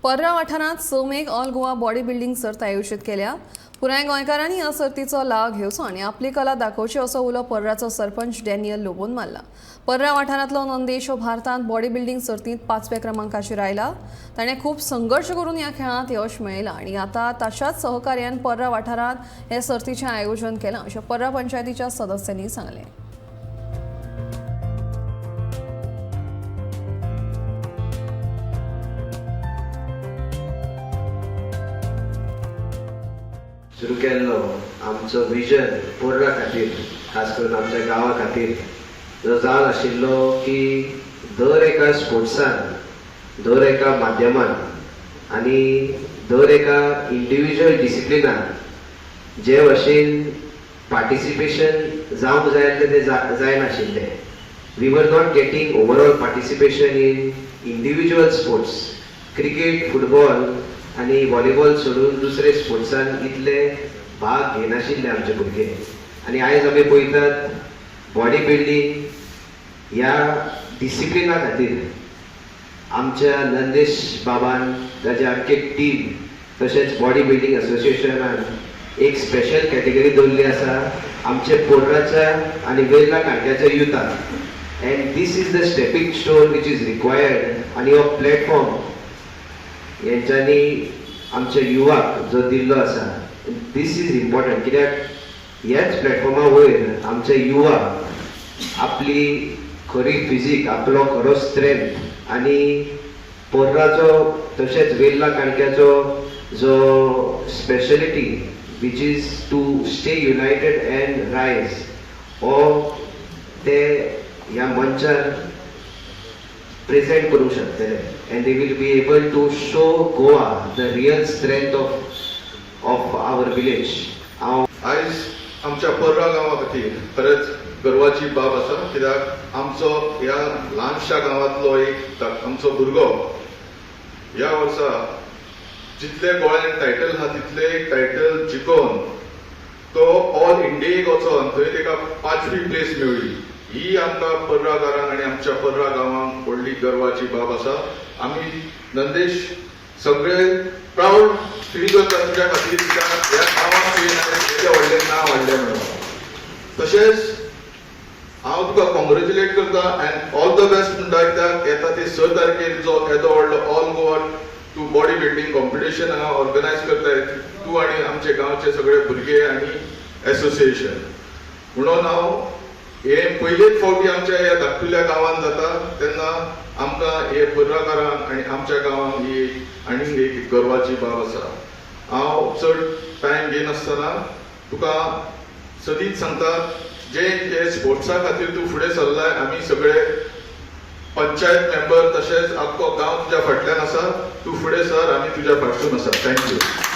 पर्रा वाठारांत समेक all Goa body building सर्त आयोजीत केल्या. पुराय गोंयकारांनी ह्या सर्तीचो लाव घेवचो आनी आपली कला दाखोवची असो उलो पर्राचो सरपंच डॅनियल लोबोन मारला. पर्रा वाठारांतलो नंदेश हो भारतांत बॉडी बिल्डींग सर्तींत 5व्या क्रमांकाचेर आयला. ताणें खूब संघर्श करून ह्या खेळांत यश मेळयलां आनी आतां ताच्याच सहकार्यान पर्रा वाठारांत हे सर्तीचें आयोजन केलां अशें पर्रा पंचायतीच्या सदस्यांनी सांगलें. सुरू केल्लो आमचो विजन पोर्रा खातीर, खास करून आमच्या गांवा खातीर जो जावन आशिल्लो की दर एका स्पोर्ट्सान, दर एका माध्यमान आनी दर एका इंडिविज्युअल डिसिप्लिनान जे भशेन पार्टिसिपेशन जावंक जाय आसलें तें जायनाशिल्लें. We were not getting overall participation in individual sports. Cricket, football आनी व्हॉलीबॉल सोडून दुसरे स्पोर्ट्सान इतले भाग घेनाशिल्ले आमचे भुरगे. आनी आयज आमी पळयतात, बॉडी बिल्डींग ह्या डिसिप्लिना खातीर आमच्या नंदेश बाबान, ताची आख्खी टीम, तशेंच बॉडी बिल्डींग असोसिएशनान एक स्पेशल कॅटेगरी दवरली आसा आमच्या पोर्राच्या आनी Verla काणक्याच्या युथाक. And this is the stepping stone which is required. आनी हो प्लॅटफॉर्म हेंच्यांनी आमच्या युवाक जो दिल्लो आसा, this is important, कित्याक ह्याच प्लॅटफॉर्मा वयर आमचे युवा आपली खरी फिजीक, आपलो खरो स्ट्रेंथ आनी पोर्राचो तशेंच वेर्ला काणक्याचो जो speciality, which is to stay united and rise, हो ते ह्या मंचार प्रेझेंट करूंक शकतले and they will be able to show Goa the real strength of our village. हांव आयज आमच्या पर्रा गांवा खातीर खरेंच गर्वाची बाब आसा, कित्याक आमचो ह्या ल्हानशा गांवांतलो एक आमचो भुरगो ह्या वर्सा जितले गोंयांत टायटल आहा तितले टायटल जिखोवन तो ऑल इंडियेक वचोन थंय ताका 5वी प्लेस मेळ्ळी. ही आमकां पर्राकारांक आनी आमच्या पर्रा गांवांक व्हडली गर्वाची बाब आसा. आमी नंदेश सगळे प्राऊड फील करता तुज्या खातीर, कित्याक ह्या गांवांत तुवें येदें व्हडलें नांव हाडलें म्हणून. तशेंच हांव तुका कॉंग्रेच्युलेट करता अँड ऑल the best म्हणटा, कित्याक येता ते 6 तारखेर जो येदो व्हडलो all Goa to body building competition हांगा ऑर्गनायज करताय तूं आनी आमचे गांवचे सगळे भुरगे आनी एसोसिएशन. म्हणून हांव हे पयलेच फावटी आमच्या ह्या धाकटुल्या गांवांत जाता तेन्ना आमकां हे पर्राकारांक आनी आमच्या गांवांक ही आनीक एक गर्वाची बाब आसा. हांव चड टायम घेनासतना तुका सदींच सांगता, जे हे स्पोर्ट्सा खातीर तूं फुडें सरलाय, आमी सगळे पंचायत मेंबर तशेंच आख्खो गांव तुज्या फाटल्यान आसा. तूं फुडें सर, आमी तुज्या फाटसून आसा. Thank you.